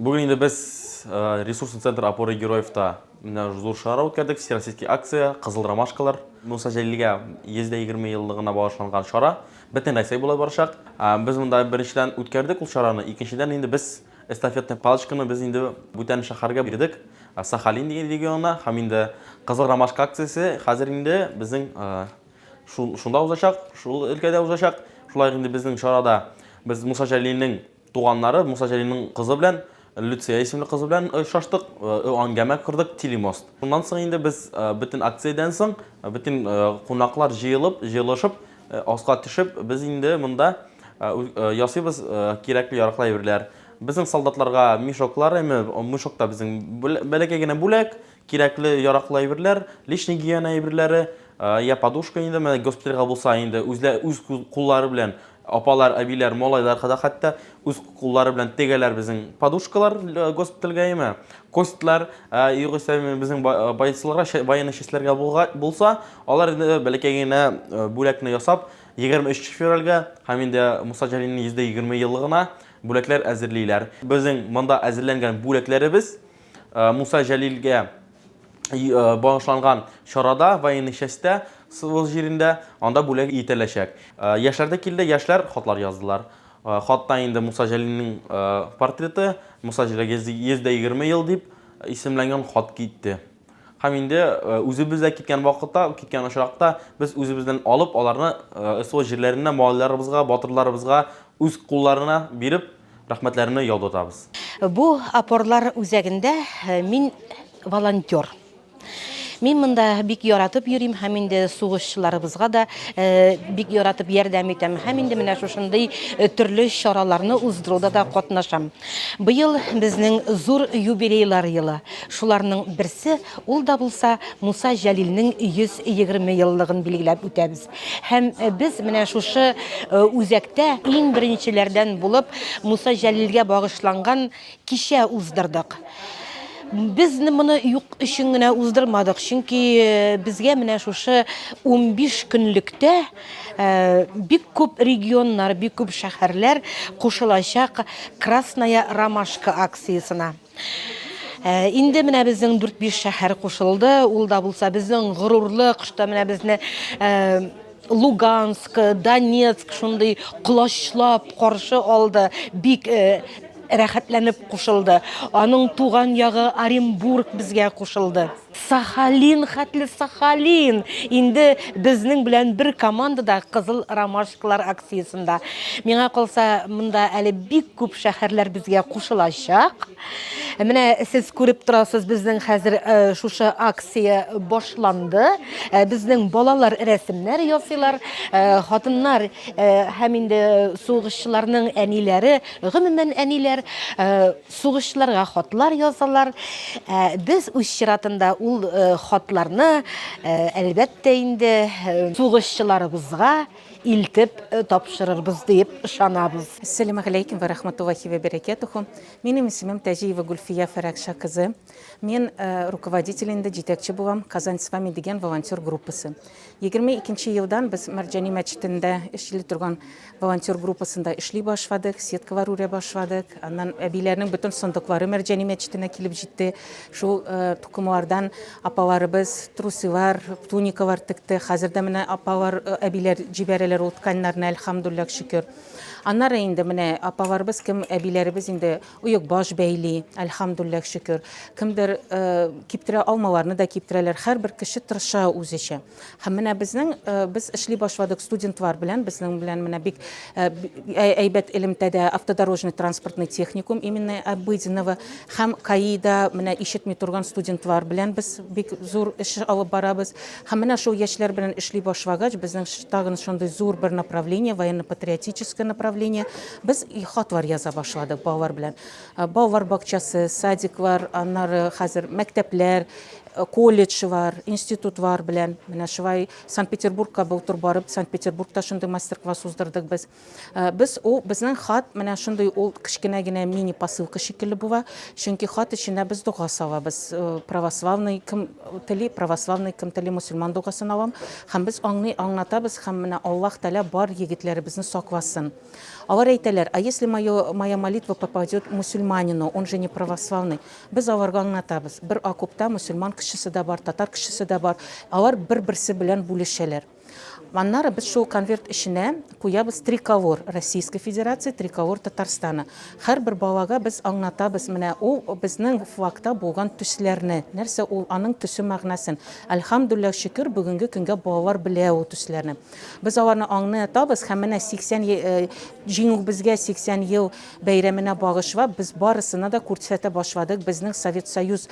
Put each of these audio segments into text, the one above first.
Бүген инде без Ресурсный центр опоры героевта менә зур чара үткәрдек, всероссийский акция «Кызыл ромашкалар». Муса Җәлилгә 120 еллыгына багышланган чара бөтен Россия буйлап барачак. Без монда беренчедән үткәрдек ул чараны, икенчедән инде без эстафетный палочканы без инде бүтән шәһәргә бирдек, Сахалин дигән регионына, һәм инде «Кызыл ромашка» акциясе хәзер инде безнең шунда узачак, шул өлкәдә узачак. Шулай ук инде безнең чарада без Муса Җәлилнең Туганнары Муса Җәлилнең кызы белән, Люция исемле кызы белән очраштык, әңгәмә кордык, телемост. Шуннан соң инде без бөтен акциядән соң, бөтен кунаклар җыелып, җыелышып, аска төшеп, без инде монда ясыйбыз кирәкле яраклы әйберләр. Безнең солдатларга мешоклар, әмма мешокта безнең бәләкәй генә бүләк, кирәкле яраклы әйберләр, личный гигиена әйберләре, я подушка инде, менә госпитальгә булса инде үзләр үз куллары белән апалар, әбиләр, малайлар да хәтта үз куллары белән тегәләр безнең подушкалар госпитальгә яме, костьлар, югыйсә безнең бойцларга, военный частьләргә булса, алар инде бәләкәй генә бүләкне ясап, 23 февральгә һәм инде Муса Җәлилнең 120 еллыгына бүләкләр әзерлиләр. Безнең монда әзерләнгән бүләкләребез Муса Җәлилгә багышланган чарада, военный частьтә, СВО җирендә, анда бүләк ителәчәк. Яшьләр дә килде, яшьләр хатлар яздылар. Хатта инде Муса Җәлилнең портреты, Муса Җәлилгә 120 ел дип исемләнгән хат китте. Һәм инде үзебез дә киткән вакытта, киткән очракта без үзебездән алып, аларны СВО җирләренә, малайларыбызга, батырларыбызга үз кулларына биреп, Рәхмәтләрне яудыртабыз. Бу опорлар үзәгендә мин волонтер. Мин монда бик яратып йөрим һәм инде сугышчыларыбызга да бик яратып ярдәм итәм. Һәм инде менә шушындый төрле чараларны уздыруда да катнашам. Быел безнең зур юбилейлар елы. Шуларның берсе, ул да булса Муса Җәлилнең 120 еллыгын билгеләп үтәбез. Һәм без менә шушы үзәктә иң беренчеләрдән булып Муса Җәлилгә багышланган кичә уздырдык. Без моны юк өчен генә уздырмадык, чөнки безгә менә шушы 15 көнлектә бик күп регионнар, бик күп шәһәрләр кушылачак Красная ромашка акциясенә. Инде менә безнең 4-5 шәһәр кушылды. Ул да булса безнең горурлык, что менә безне Луганск, Донецк шундый колачлап каршы алды. Бик рәхәтләнеп кушылды. Аның туган ягы Оренбург безгә кушылды. Сахалин хәтле Сахалин! Инде безнең белән бер командада Кызыл ромашкалар акциясендә. Миңа калса, монда әле бик күп шәһәрләр безгә кушылачак. Менә сез күреп торасыз, безнең хәзер шушы акция башланды. Безнең балалар рәсемнәр ясыйлар, хатыннар һәм инде сугышчыларның әниләре, гомумән әниләр Сугышчыларга хатлар язалар. Ә без үз чиратында ул хатларны, әлбәттә инде, сугышчыларыбызга илтеп тапшырырбыз диеп ышанабыз. Әссәламегаләйкем вә рахматуллахи вә бәрәкәтүһү. Минем исемем Таҗиева Гөлфия Фәрәкша кызы. Мин руководитель инде, җитәкче булам Казань с вами дигән волонтер группасы. 22 нче елдан без Мәрҗани мәчетендә эшли торган Волонтер группасында эшли башладык, сеткалар үрә башладык. Аннан әбиләрнең бөтен сандыклары Мәрҗани мәчетенә килеп җитте. Шул э, тукымалардан апаларыбыз трусилар, туникалар текте. Хәзер дә менә апалар, э, әбиләр җибәрәләр ул тканьнарны, әлхәмдулләх, шөкер. Аннары инде менә апаларыбыз, кем әбиләребез инде оекбаш бәйли, әлхәмдулләх, шөкер. Кемдер э, киптерә алмаларны да киптерәләр. Һәрбер кеше тырыша үзечә. Һәм менә безнең, без эшли башладык студентлар белән, безнең белән менә бик әйбәт элемтәдә автодорожный транспортный техникум именно Обыденного һәм КАИда менә ишетми торган студентлар белән без бик зур эш алып барабыз. Һәм менә шул яшьләр белән эшли башлагач, безнең тагын шундый зур бер направление, военно-патриотическое направление, без хатлар яза башладык балалар белән. Балалар бакчасы, садиклар, аннары хәзер мәктәпләр. Колледжлар, институтлар белән. Менә шулай Санкт-Петербургка былтыр барып, Санкт-Петербургта шундый мастер-класс уздырдык без. Без ул безнең хат менә шундый ул кечкенә генә мини посылка шикелле була. Чөнки хат эченә без дога салабыз. Православный кем тели, православный кем тели мөселман догасын алам. Һәм без аңный аңлатабыз һәм менә Аллаһ Тәгалә бар егетләребезне сакласын. Алар әйтәләр, а если мое, моя молитва попадет мусульманину, он же не православный. Без аларга аңлатабыз, бер окопта мөселман кешесе дә бар, татар кешесе дә бар, алар бер-берсе белән бүлешәләр. Аннары без шул конверт эченә куябыз триколор Российской Федерации, триколор Татарстана. Һәрбер балага без аңлатабыз, менә ул безнең флагта булган төсләрне, нәрсә ул, аның төсе мәгънәсен. Әлхәмдүлилләһ, шөкер, бүгенге көнгә балалар белә ул төсләрне. Без аларны аңлатабыз һәм менә 80 Җиңүебезгә 80 ел бәйрәменә багышлап, без барысына да күрсәтә башладык безнең Совет Союз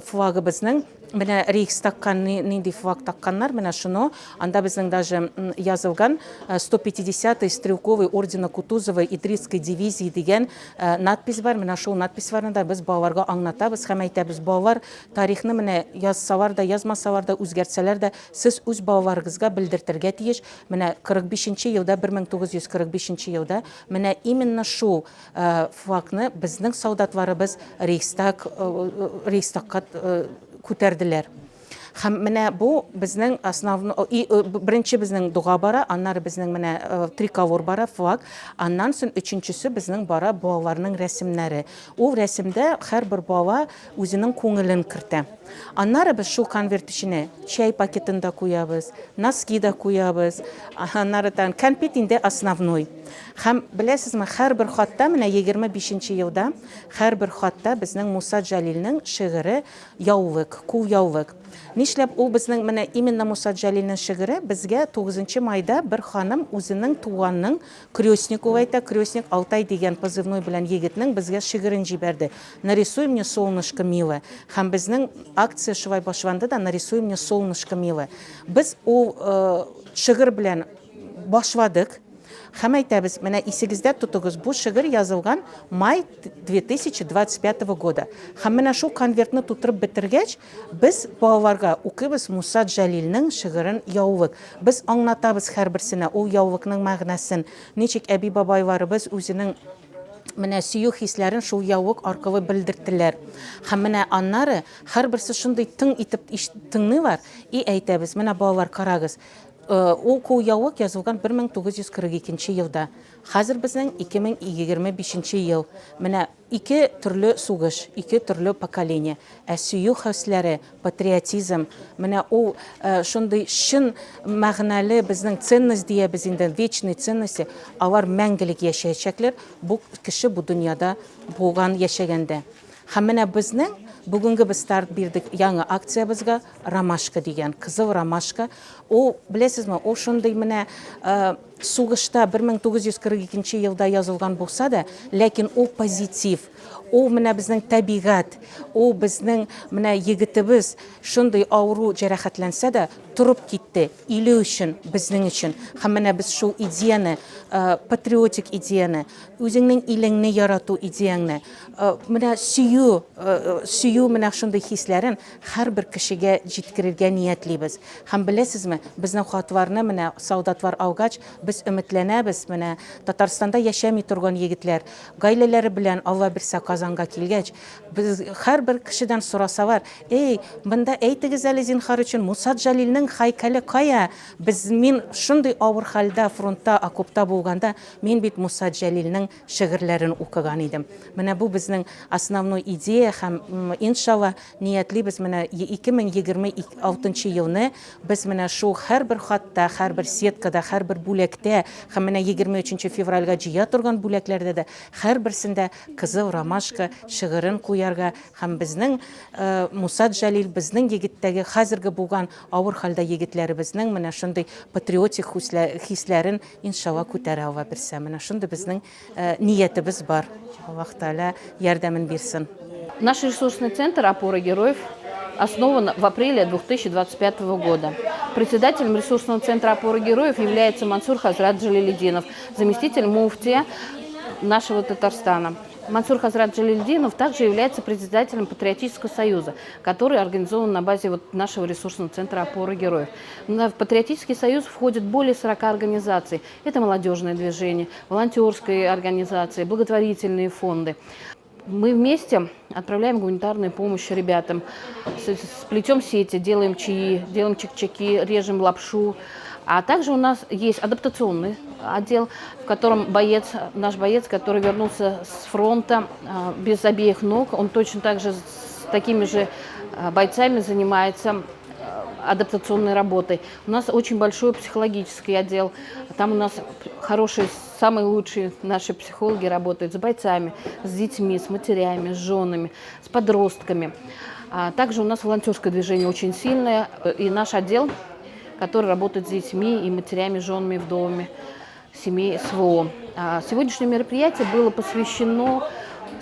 флагыбызның менә Рейхстагка нинди флаг такканнар, менә шуны, анда безнең даже язылган 150-й стрелковый ордена Кутузова Идрицкой дивизии дигән надпись бар, менә шул надписьларны да без балаларга аңлатабыз һәм әйтәбез, балалар тарихны менә язсалар да, язмасалар да, үзгәртсәләр дә, сез үз балаларыгызга белдертергә тиеш, Менә 45 нче елда, 1945 нче елда менә именно шул флагны безнең солдатларыбыз Рейхстаг, Рейхстагка күтәрделәр. Һәм менә бу безнең основной, и, беренче безнең дога бара, аннары безнең менә триколор бара, флаг, аннан соң өченчесе безнең бара балаларның рәсемнәре. Ул рәсемдә һәрбер бала үзенең күңелен кертә. Аннары без шул конверт эченә чәй пакетын да куябыз, носки да куябыз, аннары тагын кәнпит инде основной. Һәм беләсезме, һәрбер хатта, менә 25 нче елда һәрбер хатта безнең Муса Җәлилнең шигыре Яулык, кулъяулык. Нишләп ул безнең менә именно Муса Җәлилнең шигыре безгә 9 нчы майда бер ханым үзенең туганның Крестник ул әйтә, крестник Алтай дигән позывной белән егетнең безгә шигырен җибәрде. Нарисуй мне солнышко милое. Һәм безнең акция шулай башланды да, Нарисуй мне солнышко милое. Без ул шигырь белән башладык. Һәм әйтәбез, менә исегездә тотыгыз, бу шигырь язылган май 2025 года. Һәм менә шул конвертны тутырып бетергәч, Без балаларга укыйбыз Муса Җәлилнең шигырен Яулык. Без аңлатабыз һәрберсенә ул яулыкның мәгънәсен, ничек әби-бабайларыбыз үзенең менә сөю хисләрен шул яулык аркылы белдерттеләр. Һәм менә аннары һәрберсе шундый тың итеп тыңлыйлар и әйтәбез, менә балалар карагыз, ул кулъяулык язылган 1942 нче елда. Хәзер безнең 2025 нче ел. Менә Ике төрле сугыш, ике төрле поколение. Ә сөю хисләре, патриотизм, менә ул шундый чын мәгънәле безнең ценность диябез инде, вечные ценности, алар мәңгелек яшәячәкләр, бу кеше бу дөньяда булган, яшәгәндә. Һәм менә безнең бүгенге без старт бирдек яңа акциябезгә, Ромашка дигән, кызыл ромашка. Ул, беләсезме, ул шундый менә Сугышта 1942 нче елда язылган булса да, ләкин ул позитив, ул менә безнең табигать, ул безнең менә егетебез шундый авыру җәрәхәтләнсә дә, торып китте, иле өчен, безнең өчен. Һәм менә без шул идеяне, патриотик идеяне, үзеңнең илеңне ярату идеяңне, менә сөю, сөю менә шундый хисләрен һәрбер кешегә җиткерергә ниятлибез. Һәм беләсезме, безнең хатларны менә солдатлар алгач, без өметләнәбез, менә Татарстанда яшәми торган егетләр, гаиләләре белән, Алла бирсә, Казанга килгәч, без һәрбер кешедән сорасалар, Эй, монда әйтегез әле, зинһар өчен, Муса Җәлилнең һәйкәле кая? Без, мин шундый авыр хәлдә, фронтта, окопта булганда, мин бит Муса Җәлилнең шигырьләрен укыган идем. Менә бу безнең основной идея һәм, иншалла, ниятлибез менә 2026 елны без менә шул һәрбер хатта, һәрбер сеткада, һәрбер бүләктә һәм менә 23 февральгә җыя торган бүләкләрдә дә һәрберсендә Кызыл ромашка шигырен куярга һәм безнең Муса Җәлил, безнең егеттәге хәзерге булган авыр хәлдә егетләребезнең менә шундый патриотик хисләрен Иншалла, күтәрә ала белсә. Менә шундый безнең ниятебез бар. Аллаһ Тәгалә ярдәмен бирсен. Наш ресурсный центр «Опора героев» основан в апреле 2025 года. Председателем ресурсного центра «Опора героев» является Мансур Хазрат Джалилединов, заместитель муфтия нашего Татарстана. Мансур Хазрат Джалильдинов также является председателем Патриотического союза, который организован на базе вот нашего ресурсного центра опоры героев. В Патриотический союз входит более 40 организаций. Это молодежное движение, волонтерские организации, благотворительные фонды. Мы вместе отправляем гуманитарную помощь ребятам, сплетем сети, делаем чаи, делаем чек-чеки, режем лапшу. А также у нас есть адаптационный отдел, в котором боец, наш боец, который вернулся с фронта без обеих ног, он точно так же с такими же бойцами занимается адаптационной работой. У нас очень большой психологический отдел. Там у нас хорошие, самые лучшие наши психологи работают с бойцами, с детьми, с матерями, с женами, с подростками. А также у нас волонтерское движение очень сильное. И наш отдел, который работает с детьми и матерями, женами, вдовами семей СВО. Сегодняшнее мероприятие было посвящено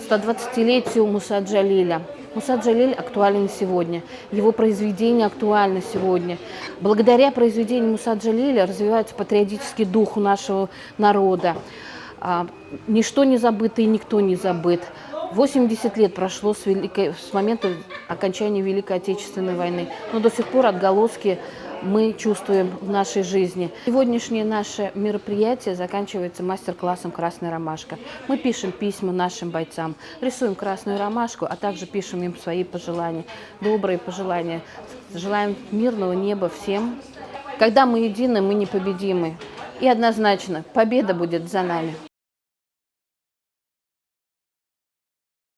120-летию Муса Джалиля. Муса Джалиль актуален сегодня, его произведения актуальны сегодня. Благодаря произведениям Муса Джалиля развивается патриотический дух у нашего народа. Ничто не забыто и никто не забыт. 80 лет прошло с момента окончания Великой Отечественной войны, но до сих пор отголоски мы чувствуем в нашей жизни. Сегодняшнее наше мероприятие заканчивается мастер-классом «Красная ромашка». Мы пишем письма нашим бойцам, рисуем красную ромашку, а также пишем им свои пожелания, добрые пожелания. Желаем мирного неба всем. Когда мы едины, мы непобедимы. И однозначно, победа будет за нами.